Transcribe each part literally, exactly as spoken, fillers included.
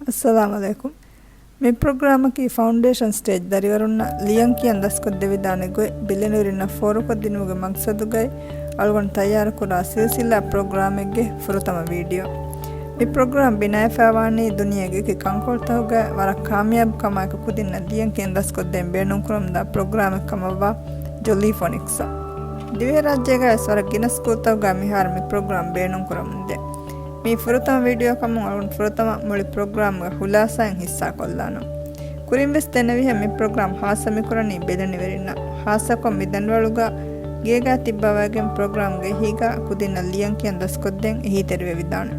އައްސަލާމު ޢަލައިކުމް. މި ޕްރޮގްރާމަކީ ފައުންޑޭޝަން ސްޓޭޖް ދަރިވަރުންނަށް ލިޔަން ކިޔަން ދަސްކޮށްދެވިދާނެ ގޮތް ބެލެނިވެރިންނަށް ފޯރުކޮށްދިނުމުގެ މަގްސަދުގައި އަޅުގަނޑު ތައްޔާރުކުރާ ސިލްސިލާ ޕްރޮގްރާމެއްގެ ފުރަތަމަ ވީޑިއޯ. މި ޕްރޮގްރާމް ބިނާވެފައިވާނީ ދުނިޔޭގެ އެކި ކަންކޮޅުތަކުގައި ވަރަށް ކާމިޔާބު ކަމާއެކު ކުދިންނަށް ލިޔަން ކިޔަން ދަސްކޮށްދޭން ބޭނުންކުރަމުންދާ ޕްރޮގްރާމެއް ކަމަށްވާ ޖޮލީފޮނިކްސް. ދިވެހިރާއްޖޭގައި ވެސް ވަރަށް ގިނަ ސްކޫލްތަކުގައި މިހާރު މި ޕްރޮގްރާމް ބޭނުންކުރަމުންދޭ. މީ ފުރަތަމަ ވީޑިއޯ ކަމުން އަޅުގަނޑު ފުރަތަމަ މުޅި ޕްރޮގްރާމްގެ ޚުލާސާއިން ހިއްސާކޮށްލާނަން. ކުރިން ވެސް ދެނެވިހެން މި ޕްރޮގްރާމް ހާއްސަ މިކުރަނީ ބެލެނިވެރިންނަށް. ހާއްސަކޮށް މި ދަނޑިވަޅުގަ ގޭގަ ތިއްބަވައިގެން ޕްރޮގްރާމްގެ އެހީގަ ކުދިންނަށް ލިޔަން ކިޔަން ދަސްކޮށްދޭން އެހީތެރިވެވިދާނެ.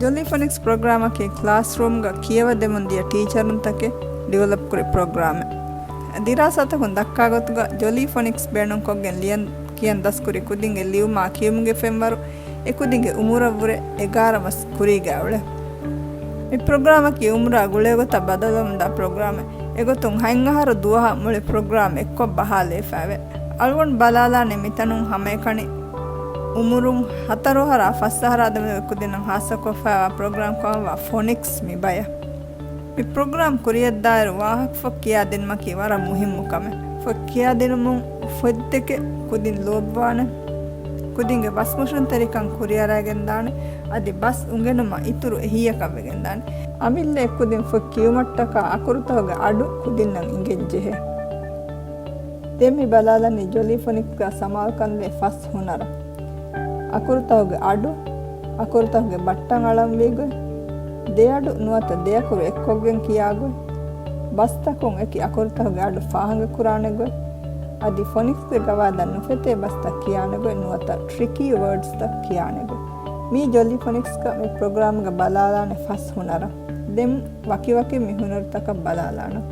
ޖޮލީފޮނިކްސް ޕްރޮގްރާމަކީ ކްލާސްރޫމްގަ ކިޔަވަދެމުން ދިޔަ ޓީޗަރުންތަކެއް ޑިވެލޮޕް ކުރި ޕްރޮގްރާމެއް. ދިރާސާތަކުން ދައްކާ ގޮތުގަ ޖޮލީފޮނިކްސް ބޭނުންކޮށްގެން ލިޔަން ކިޔަން ދަސްކުރި ކުދިންގެ ލިޔުމާ ކިޔުމުގެ ފެންވަރު އެ ކުދިންގެ އުމުރަށްވުރެ އެގާރަ މަސް ކުރީގަ އުޅޭ. މި ޕްރޮގްރާމަކީ އުމުރާ ގުޅޭގޮތަށް ބަދަލުވަމުންދާ ޕްރޮގްރާމެއް. އެގޮތުން ހަތް އަހަރު ދުވަހަށް މުޅި ޕްރޮގްރާމް އެއްކޮށް ބަހާލައިފައެވެ. އަޅުގަނޑު ބަލާލާނީ މިތަނުން ހަމައެކަނި އުމުރުން ހަތަރު އަހަރާ ފަސް އަހަރާ ދެމެދު ކުދިންނަށް ހާއްސަކޮށްފައިވާ ޕްރޮގްރާމް ކަމަށްވާ ފޮނިކްސް މި ބަޔަށް. މި ޕްރޮގްރާމް ކުރިއަށްދާއިރު ވާހަކަފުށް ކިޔާދިނުމަކީ ވަރަށް މުހިއްމު ކަމެއް. ފޮތް ކިޔާދިނުމުން ފޮތްދެކެ ކުދިން ލޯބިވާނެ. ކުދިންގެ ބަސްމޮށުންތެރިކަން ކުރިއަރައިގެންދާނެ. އަދި ބަސް އުނގެނުމަށް އިތުރު އެހީއަކަށް ވެގެންދާނެ. އަމިއްލަ އެއްކުދިން ފޮތް ކިޔުމަށްޓަކާ އަކުރުތަކުގެ އަޑު ކުދިންނަށް އިނގެންޖެހޭ. ދެން މި ބަލާލަނީ ޖޮލީފޮނިކްސްގަ ސަމާލުކަންދޭ ފަސް ހުނަރަށް. އަކުރުތަކުގެ އަޑު، އަކުރުތަކުގެ ބައްޓަން އަޅަންވީ ގޮތް، ދެއަޑު ނުވަތަ ދެއަކުރު އެއްކޮށްގެން ކިޔާ ގޮތް، ބަސްތަކުން އެކި އަކުރުތަކުގެ އަޑު ފާހަގަކުރާނެ ގޮތް، އަދި ފޮނިކްސްގެ ގަވާއިދަށް ނުފެތޭ ބަސްތައް ކިޔާނެ ގޮތް ނުވަތަ ޓްރިކީ ވާޑްސްތައް ކިޔާނެ ގޮތް. މީ ޖޮލީފޮނިކްސްގަ މި ޕްރޮގްރާމްގަ ބަލާލާނެ ފަސް ހުނަރަށް. ދެން ވަކިވަކިން މި ހުނަރުތަކަށް ބަލާލާނަން.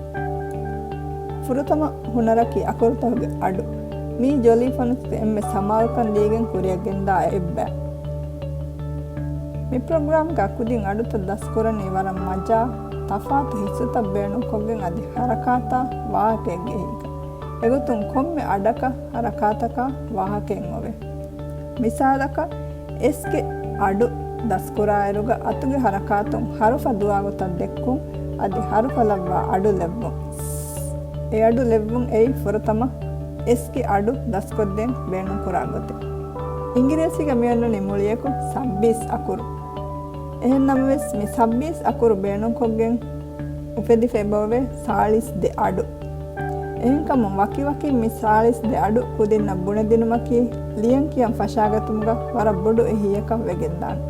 ފުރަތަމަ ހުނަރަކީ އަކުރުތަކުގެ އަޑު. މީ ޖޮލީފޮނިކްސްގެ އެންމެ ސަމާލުކަން ދީގެން ކުރިއަށްގެންދާ އެއްބައި. މި ޕްރޮގްރާމްގަ ކުދިން އަޑުތައް ދަސްކުރަނީ ވަރަށް މަޖާ، ތަފާތު ހިއްސުތައް ބޭނުންކޮށްގެން އަދި ހަރަކާތާ ވާހަކައެއްގެ އެހީގަ. އެގޮތުން ކޮންމެ އަޑަކަށް ހަރަކާތަކާ ވާހަކައެއް އޮވޭ. މިސާލަކަށް، އެސްގެ އަޑު ދަސްކުރާއިރުގަ އަތުގެ ހަރަކާތުން ހަރުފަ ދުވާގޮތަށް ދެއްކުން، އަދި ހަރުފަ ލައްވާ އަޑު ލެއްވުން. އެ އަޑު ލެއްވުން އެއީ ފުރަތަމަ އެސްގެ އަޑު ދަސްކޮށްދޭން ބޭނުންކުރާ ގޮތެއް. އިނގިރޭސިގަ މިއޮންނަނީ މުޅިއަކު ސައްބީސް އަކުރު. އެހެންނަމަވެސް، މި ސައްބީސް އަކުރު ބޭނުންކޮށްގެން އުފެދިފަ އެބައޮވޭ ސާޅީސް ދެ އަޑު. އެހެންކަމުން ވަކިވަކިން މި ސާޅީސް ދެ އަޑު ކުދިންނަށް ބުނެދިނުމަކީ ލިޔަން ކިޔަން ފަށާގަތުމުގަ ވަރަށް ބޮޑު އެހީއަކަށް ވެގެންދާނެ.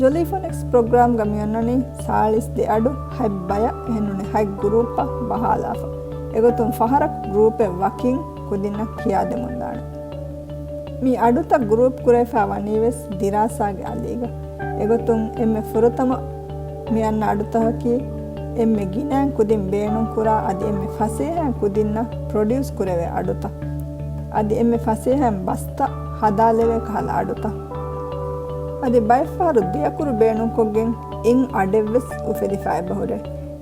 ޖޮލީފޮނިކްސް ޕްރޮގްރާމްގަ މިއޮންނަނީ ސާޅީސް ދެ އަޑު ހަތް ބަޔަށް އެހެންނޫނީ ހަތް ގްރޫޕަށް ބަހާލާފަ. އެގޮތުން ފަހަރަކު ގްރޫޕެއް ވަކިން ކުދިންނަށް ކިޔާދެމުންދާނެ. މި އަޑުތައް ގްރޫޕް ކުރެވިފަ ވަނީވެސް ދިރާސާގެ އަލީގަ. އެގޮތުން އެންމެ ފުރަތަމަ މި އަންނަ އަޑުތަކަކީ އެންމެ ގިނައިން ކުދިން ބޭނުންކުރާ އަދި އެންމެ ފަސޭހައިން ކުދިންނަށް ޕްރޮޑިއުސް ކުރެވޭ އަޑުތައް. އަދި އެންމެ ފަސޭހައިން ބަސްތައް ހަދާލެވޭ ކަހަލަ އަޑުތައް. އަދި ބައެއްފަހަރު ދެއަކުރު ބޭނުންކޮށްގެން އެން އަޑެއްވެސް އުފެދިފަ އެބަހުރޭ.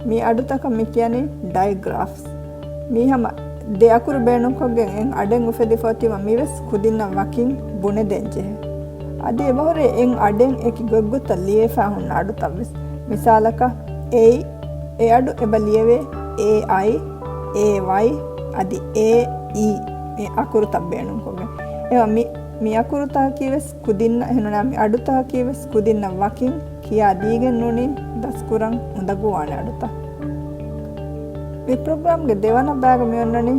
މި އަޑުތަކަށް މި ކިޔަނީ ޑައިގްރާފްސް. މީ ހަމަ ދެ އަކުރު ބޭނުންކޮށްގެން އެން އަޑެއް އުފެދިފައޮތީމަ މިވެސް ކުދިންނަށް ވަކިން ބުނެދޭން ޖެހޭ. އަދި އެބަހުރޭ އެން އަޑެއް އެކި ގޮތްގޮތަށް ލިޔެފަ ހުންނަ އަޑުތައްވެސް. މިސާލަކަށް އެއި، އެ އަޑު އެބަ ލިޔެވޭ އޭއައި، އޭވައި، އަދި އޭއީ މި އަކުރުތައް ބޭނުންކޮށްގެން. އެވަ މި، މި އަކުރުތަކަކީ ވެސް ކުދިންނަށް، އެހެންނޫނީ މި އަޑުތަކަކީ ވެސް ކުދިންނަށް ވަކިން ކިޔާ ދީގެން ނޫނީ ދަސްކުރަން އުނދަގޫވާނެ އަޑުތައް. މި ޕްރޮގްރާމްގެ ދެވަނަ ބައިގަ މިއޮންނަނީ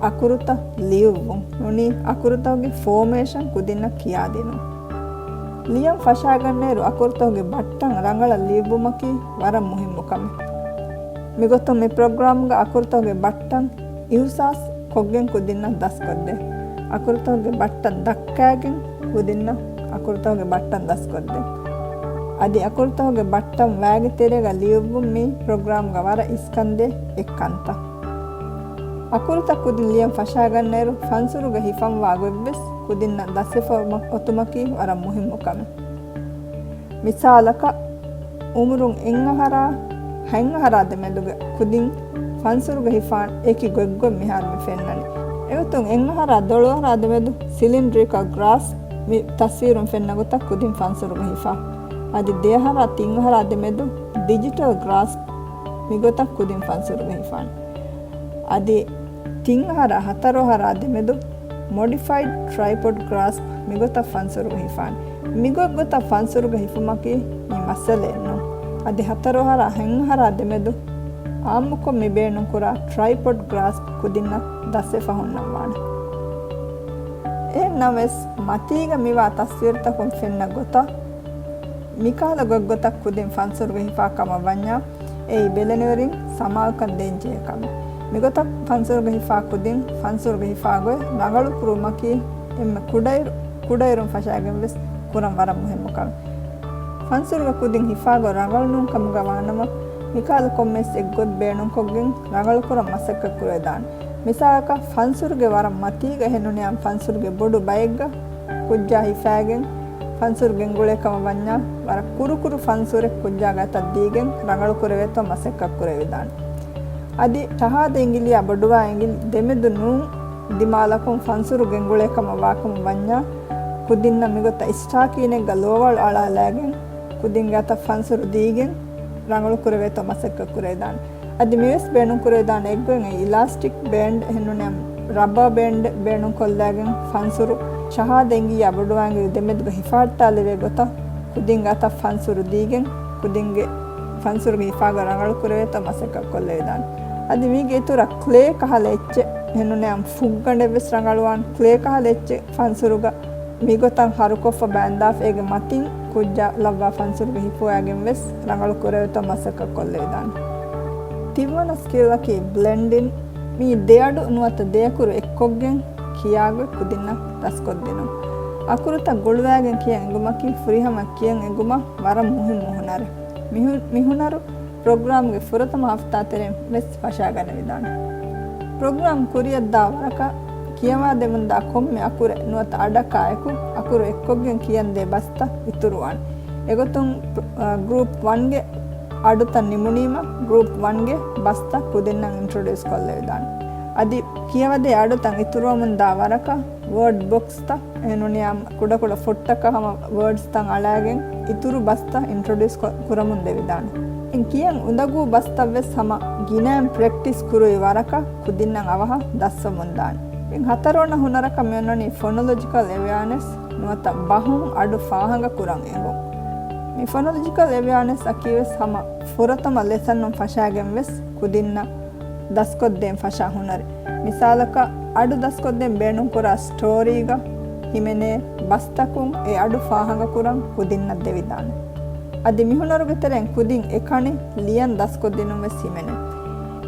އަކުރުތައް ލިޔުއްވުން ނޫނީ އަކުރުތަކުގެ ފޯމޭޝަން ކުދިންނަށް ކިޔާދިނުން. ލިޔަން ފަށާގަންނައިރު އަކުރުތަކުގެ ބައްޓަން ރަނގަޅަށް ލިޔުއްވުމަކީ ވަރަށް މުހިއްމު ކަމެއް. މިގޮތުން މި ޕްރޮގްރާމްގަ އަކުރުތަކުގެ ބައްޓަން އިހުސާސް ކޮށްގެން ކުދިންނަށް ދަސްކޮށްދޭ. އަކުރުތަކުގެ ބައްޓަން ދައްކައިގެން ކުދިންނަށް އަކުރުތަކުގެ ބައްޓަން ދަސްކޮށްދޭ. އަދި އަކުރުތަކުގެ ބައްޓަން ވައިގެ ތެރޭގަ ލިޔުއްވުން މީ ޕްރޮގްރާމްގަ ވަރަށް އިސްކަންދޭ އެއްކަންތައް. އަކުރުތައް ކުދިން ލިޔަން ފަށާގަންނައިރު ފަންސުރުގަ ހިފަންވާ ގޮތްވެސް ކުދިންނަށް ދަސްވެފަ އޮތުމަކީ ވަރަށް މުހިއްމު ކަމެއް. މިސާލަކަށް، އުމުރުން އެއް އަހަރާ ހަތް އަހަރާ ދެމެދުގެ ކުދިން ފަންސުރުގަ ހިފާން އެކި ގޮތްގޮތް މިހާރު މި ފެންނަނީ. އެގޮތުން އެއް އަހަރާ ދޮޅު އަހަރާ ދެމެދު ސިލިންޑްރިކަލް ގްރާސް މި ތަސްވީރުން ފެންނަ ގޮތަށް ކުދިން ފަންސުރުގަ ހިފާ. އަދި ދެ އަހަރާ ތިން އަހަރާ ދެމެދު ޑިޖިޓަލް ގްރާސްޕް މިގޮތަށް ކުދިން ފަންސުރުގަ ހިފާނެ. އަދި ތިން އަހަރާ ހަތަރު އަހަރާ ދެމެދު މޮޑިފައިޑް ޓްރައިޕޮޑް ގްރާސްޕް މިގޮތަށް ފަންސުރުގަ ހިފާނެ. މިގޮތް ގޮތަށް ފަންސުރުގަ ހިފުމަކީ މި މައްސަލައެއް ނޫން. އަދި ހަތަރު އަހަރާ ހަތް އަހަރާ ދެމެދު އާއްމުކޮށް މި ބޭނުންކުރާ ޓްރައިޕޮޑް ގްރާސްޕް ކުދިންނަށް ދަސްވެފަ ހުންނަންވާނެ. އެހެން ނަމަވެސް، މަތީގަ މިވާ ތަސްވީރުތަކުން ފެންނަ ގޮތަށް، މިކަހަލަ ގޮތްގޮތަށް ކުދިން ފަންސުރުގަ ހިފާ ކަމަށް ވަންޏާ، އެއީ ބެލެނިވެރިން ސަމާލުކަން ދޭންޖެހޭ ކަމެއް. މިގޮތަށް ފަންސުރުގަ ހިފާ ކުދިން ފަންސުރުގަ ހިފާ ގޮތް ރަނގަޅު ކުރުމަކީ އެންމެ ކުޑައިރު-، ކުޑައިރުން ފަށާގެން ވެސް ކުރަން ވަރަށް މުހިއްމު ކަމެއް. ފަންސުރުގަ ކުދިން ހިފާ ގޮތް ރަނގަޅު ނޫން ކަމުގަ ވާނަމަ، މިކަހަލަ ކޮންމެސް އެއްގޮތް ބޭނުންކޮށްގެން ރަނގަޅުކުރަން މަސައްކަތް ކުރެވިދާނެ. މިސާލަކަށް، ފަންސުރުގެ ވަރަށް މަތީގަ އެހެންނޫނީ އާންމު ފަންސުރުގެ ބޮޑު ބައެއްގަ ކުއްޖާ ހިފާގެން ފަންސުރު ގެންގުޅޭ ކަމަށް ވަންޏާ، ވަރަށް ކުރުކުރު ފަންސުރެއް ކުއްޖާގެ އަތަށް ދީގެން ރަނގަޅު ކުރެވޭތޯ މަސައްކަތް ކުރެވިދާނެ. އަދި ޝަހާދަ އިނގިލިއާ ބޮޑުވާ އިނގިލި ދެމެދު ނޫން ދިމާލަކުން ފަންސުރު ގެންގުޅޭ ކަމަށް ވާކަމަށް ވަންޏާ، ކުދިންނަށް މިގޮތަށް އިސްޓާކީނެއްގަ ލޯވަޅު އަޅާލާގެން ކުދިންގެ އަތަށް ފަންސުރު ދީގެން ރަނގަޅު ކުރެވޭތޯ މަސައްކަތް ކުރެވިދާނެ. އަދި މިވެސް ބޭނުންކުރެވިދާނެ އެއްގޮތް އިލާސްޓިކް ބޭންޑް އެހެންނޫނީ ރަބަރ ބޭންޑް ބޭނުންކޮށްލާގެން ފަންސުރު ޝަހާދަ އިނގިލިއާ ބޮޑުވާ އިނގިލި ދެމެދުގަ ހިފާއްޓާލެވޭ ގޮތަށް ކުދިންގެ އަތަށް ފަންސުރު ދީގެން ކުދިންގެ ފަންސުރުގެ ހިފާގޮތް ރަނގަޅު ކުރެވޭތޯ މަސައްކަތް ކޮށްލެވިދާނެ. އަދި މީގެ އިތުރަށް ކްލޭ ކަހަލަ އެއްޗެއް އެހެންނޫނީ ފުއްގަނޑެއް ވެސް ރަނގަޅުވާނެ. ކްލޭ ކަހަލަ އެއްޗެއް ފަންސުރުގަ މިގޮތަށް ހަރުކޮށްފަ ބާންދާފަ އޭގެ މަތިން ކުއްޖާ ލައްވާ ފަންސުރުގަ ހިފުވާގެން ވެސް ރަނގަޅު ކުރެވޭތޯ މަސައްކަތް ކޮށްލެވިދާނެ. ތިންވަނަ ސްކިލްއަކީ ބްލެންޑިން. މީ ދެއަޑު ނުވަތަ ދެއަކުރު އެއްކޮށްގެން ކިޔާގޮތް ކުދިންނަށް ދަސްކޮށްދިނުން. އަކުރުތައް ގުޅުވާގެން ކިޔަން އެނގުމަކީ ފުރިހަމަ ކިޔަން އެނގުމަށް ވަރަށް މުހިއްމު ހުނަރެއް. މިހު-، މިހުނަރު ޕްރޮގްރާމްގެ ފުރަތަމަ ހަފްތާ ތެރެއިން ވެސް ފަށާގަނެވިދާނެ. ޕްރޮގްރާމް ކުރިއަށްދާ ވަރަކަށް ކިޔަވާދެމުންދާ ކޮންމެ އަކުރެއް ނުވަތަ އަޑަކާއެކު އަކުރު އެއްކޮށްގެން ކިޔަންދޭ ބަސްތައް އިތުރުވާނެ. އެގޮތުން، އަ، ގްރޫޕް ވަންގެ އަޑުތައް ނިމުނީމަ، ގްރޫޕް ވަންގެ ބަސްތައް ކުދިންނަށް އިންޓްރޮޑިއުސް ކޮށްލެވިދާނެ. އަދި ކިޔަވަދޭ އަޑުތައް އިތުރުވަމުންދާ ވަރަކަށް ވޯޑް ބޮކްސްތައް އެހެންނޫނީ ކުޑަކުޑަ ފޮށްޓަކަށް ހަމަ ވޯޑްސްތައް އަޅާގެން އިތުރު ބަސްތައް އިންޓްރޮޑިއުސް ކޮ-، ކުރަމުން ދެވިދާނެ. އިން ކިޔަން އުނދަގޫ ބަސްތައް ވެސް ހަމަ ގިނައިން ޕްރެކްޓިސް ކުރުވި ވަރަކަށް ކުދިންނަށް އަވަހަށް ދަސްވަމުންދާނެ. އިން ހަތަރުވަނަ ހުނަރަކަށް މިއޮންނަނީ ފޮނޮލޮޖިކަލް އެވެއާނެސް ނުވަތަ ބަހުން އަޑު ފާހަގަ ކުރަން އެނގުން. މި ފޮނޮލޮޖިކަލް އެވެއާނެސް އަކީ ވެސް ހަމަ ފުރަތަމަ ލެސަންނުން ފަށާގެން ވެސް ކުދިންނަށް ދަސްކޮށްދޭން ފަށާ ހުނަރެއް. މިސާލަކަށް، އަޑު ދަސްކޮށްދޭން ބޭނުންކުރާ ސްޓޯރީގަ ހިމެނޭ ބަސްތަކުން އެ އަޑު ފާހަގަކުރަން ކުދިންނަށް ދެވިދާނެ. އަދި މިހުނަރުގެ ތެރެއިން ކުދިން އެކަނި ލިޔަން ދަސްކޮށްދިނުން ވެސް ހިމެނޭ.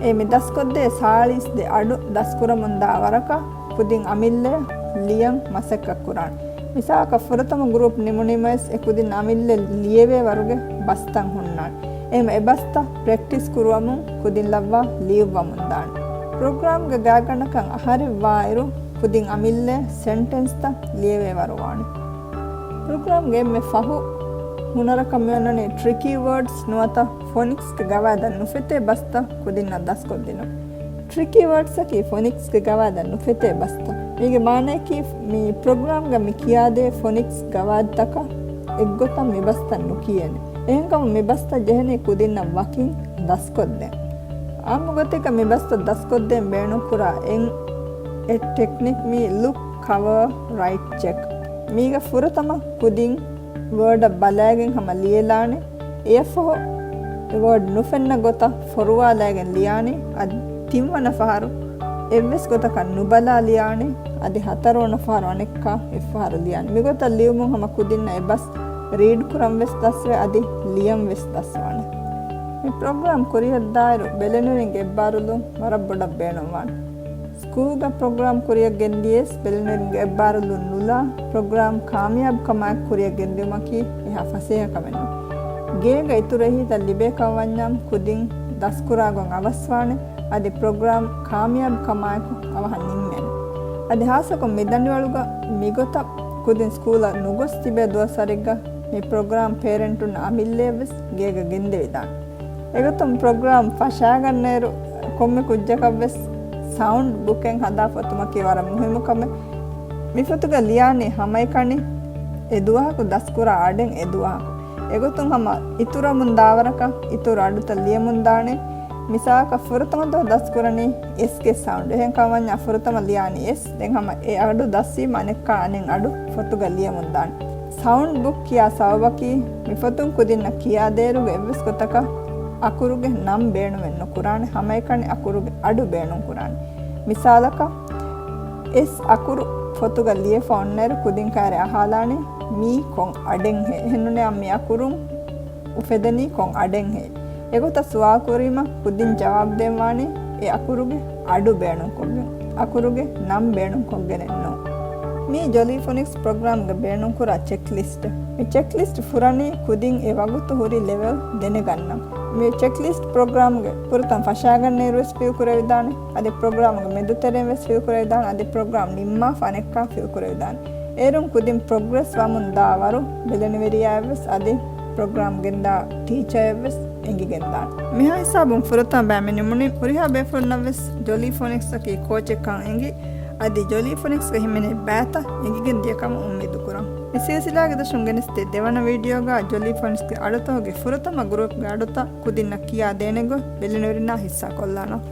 އެ މި ދަސްކޮށްދޭ ސާޅީސް ދެ އަޑު ދަސްކުރަމުންދާ ވަރަކަށް ކުދިން އަމިއްލައަށް ލިޔަން މަސައްކަތްކުރާނެ. މިސާލަކަށް، ފުރަތަމަ ގްރޫޕް ނިމުނީމަވެސް އެ ކުދިން އަމިއްލަ ލިޔެވޭ ވަރުގެ ބަސްތައް ހުންނާނެ. އެހެން އެ ބަސްތައް ޕްރެކްޓިސް ކުރުވަމުން ކުދިން ލައްވާ ލިޔުއްވަމުންދާނެ. ޕްރޮގްރާމްގެ ގާތްގަނޑަކަށް އަހަރެއް ވާއިރު، ކުދިން އަމިއްލަ ސެންޓެންސްތައް ލިޔެވޭ ވަރު ވާނެ. ޕްރޮގްރާމްގެ އެންމެ ފަހު ހުނަރަކަށް މިއޮންނަނީ ޓްރިކީ ވާޑްސް ނުވަތަ ފޮނިކްސްގެ ގަވާއިދަށް ނުފެތޭ ބަސްތައް ކުދިންނަށް ދަސްކޮށްދިނުން. ޓްރިކީ ވާޑްސްއަކީ ފޮނިކްސްގެ ގަވާއިދަށް ނުފެތޭ ބަސްތައް. މީގެ މާނައަކީ، މި ޕްރޮގްރާމްގަ މި ކިޔާދޭ ފޮނިކްސް ގަވާއިދުތަކަށް އެއްގޮތަށް މި ބަސްތައް ނުކިޔޭނެ. އެހެންކަމުން މި ބަސްތައް ޖެހެނީ ކުދިންނަށް ވަކިން ދަސްކޮށްދޭން. އާއްމު ގޮތެއްގަ މި ބަސްތައް ދަސްކޮށްދޭން ބޭނުންކުރާ އެއް، އެއް ޓެކްނިކް މީ ލުކް، ކަވަރ، ރައިޓް، ޗެކް. މީގަ ފުރަތަމަ ކުދިން ވާޑަށް ބަލާގެން ހަމަ ލިޔެލާނެ. އެއަށްފަހު ވާޑް ނުފެންނަ ގޮތަށް ފޮރުވާލާގެން ލިޔާނީ. އަދި ތިންވަނަ ފަހަރު އެއްވެސް ގޮތަކަށް ނުބަލާ ލިޔާނީ. އަދި ހަތަރުވަނަ ފަހަރު އަނެއްކާ އެއްފަހަރު ލިޔާނީ. މިގޮތަށް ލިޔުމުން ހަމަ ކުދިންނަށް އެ ބަސް ރީޑް ކުރަން ވެސް ދަސްވޭ، އަދި ލިޔަން ވެސް ދަސްވާނެ. މި ޕްރޮގްރާމް ކުރިއަށްދާއިރު ބެލެނިވެރިންގެ އެއްބާރުލުން ވަރަށް ބޮޑަށް ބޭނުންވާނެ. ސްކޫލްގަ ޕްރޮގްރާމް ކުރިއަށް ގެންދިޔަސް ބެލެނިވެރިންގެ އެއްބާރުލުން ނުލާ، ޕްރޮގްރާމް ކާމިޔާބު ކަމާއެކު ކުރިއަށް ގެންދިއުމަކީ އެހާ ފަސޭހަ ކަމެއް ނޫން. ގޭގަ އިތުރު އެހީތައް ލިބޭ ކަމަށް ވަންޏާ ކުދިން ދަސްކުރާ ގޮތް އަވަސްވާނެ، އަދި ޕްރޮގްރާމް ކާމިޔާބު ކަމާއެކު އަވަހަށް ނިންމޭނެ. އަދި ހާއްސަކޮށް މި ދަނޑިވަޅުގަ މިގޮތަށް ކުދިން ސްކޫލަށް ނުގޮސް ތިބޭ ދުވަސްވަރެއްގަ މި ޕްރޮގްރާމް ޕޭރެންޓުންނަށް އަމިއްލައަށް ވެސް ގޭގަ ގެންދެވިދާނެ. އެގޮތުން ޕްރޮގްރާމް ފަށާގަންނައިރު ކޮންމެ ކުއްޖަކަށް ވެސް ސައުންޑް ބުކެއް ހަދާފަ އޮތުމަކީ ވަރަށް މުހިއްމު ކަމެއް. މިފޮތުގަ ލިޔާނީ ހަމައެކަނި އެ ދުވަހަކު ދަސްކުރާ އަޑެއް އެ ދުވަހަކު. އެގޮތުން ހަމަ އިތުރަމުން ދާވަރަކަށް އިތުރު އަޑުތައް ލިޔަމުން ދާނެ. މިސާލަކަށް ފުރަތަމަ ދޮށް ދަސްކުރަނީ އެސްގެ ސައުންޑް. އެހެން ކަމަންޏާ ފުރަތަމަ ލިޔާނީ އެސް. ދެން ހަމަ އެ އަޑު ދަސްވީމަ އަނެއްކާ އަނެއް އަޑު ފޮތުގަ ލިޔަމުން ދާނެ. ސައުންޑް ބުކް ކިޔާ ސަބަބަކީ މި ފޮތުން ކުދިންނަށް ކިޔާދޭއިރުގެ އެއްވެސް ގޮތަކަށް އަކުރުގެ ނަން ބޭނުމެއް ނުކުރާނެ، ހަމައެކަނި އަކުރުގެ އަޑު ބޭނުން ކުރާނެ. މިސާލަކަށް، އެސް އަކުރު ފޮތުގަ ލިޔެފަ އޮންނައިރު ކުދިން ކައިރި އަހާލާނީ މީ ކޮން އަޑެއްހޭ؟ އެހެންނޫނޭ މި އަކުރުން އުފެދެނީ ކޮން އަޑެއްހޭ؟ އެގޮތަށް ސުވާލު ކުރީމަ ކުދިން ޖަވާބު ދޭން ވާނީ އެ އަކުރުގެ އަޑު ބޭނުންކޮށްގެން، އަކުރުގެ ނަން ބޭނުންކޮށްގެނެއްނޫން. މީ ޖޮލީ ފޮނިކްސް ޕްރޮގްރާމްގަ ބޭނުންކުރާ ޗެކްލިސްޓް. މި ޗެކްލިސްޓް ފުރަނީ ކުދިން އެ ވަގުތު ހުރި ލެވެލް ދެނެގަންނަން. މި ޗެކްލިސްޓް ޕްރޮގްރާމްގެ ފުރަތަމަ ފަށާގަންނައިރު ވެސް ފިލް ކުރެވިދާނެ. އަދި ޕްރޮގްރާމްގެ މެދުތެރެއިން ވެސް ފިލް ކުރެވިދާނެ. އަދި ޕްރޮގްރާމް ނިންމާފަ އަނެއްކާ ފިލް ކުރެވިދާނެ. އޭރުން ކުދިން ޕްރޮގްރެސް ވަމުން ދާ ވަރު ބެލެނިވެރިޔާއަށްވެސް އަދި ޕްރޮގްރާމް ގެންދާ ޓީޗަރަށްވެސް އެނގިގެންދާނެ. މިހާ ހިސާބުން ފުރަތަމަ ބައިމީހުން ނިމުނީ. ހުރިހާ ބޭފުޅުންނަށްވެސް ޖޮލީ ފޮނިކްސްއަކީ ކޯޗެއްކަން އެނގި، އަދި ޖޮލީ ފޮނިކްސްގަ ހިމެނޭ ބައިތައް އެނގިގެން ދިޔަކަމަށް އުއްމީދު ކުރަން. މި ސިލްސިލާގެ ދަށުން ގެނެސްދޭ ދެވަނަ ވީޑިއޯގަ ޖޮލީ ފޮނިކްސްގެ އަޑުތަކުގެ ފުރަތަމަ ގްރޫޕްގެ އަޑުތައް ކުދިންނަށް ކިޔާ ދޭނެ ގޮތް ބެލެނިވެރިންނާ ހިއްސާ ކޮށްލާނަން.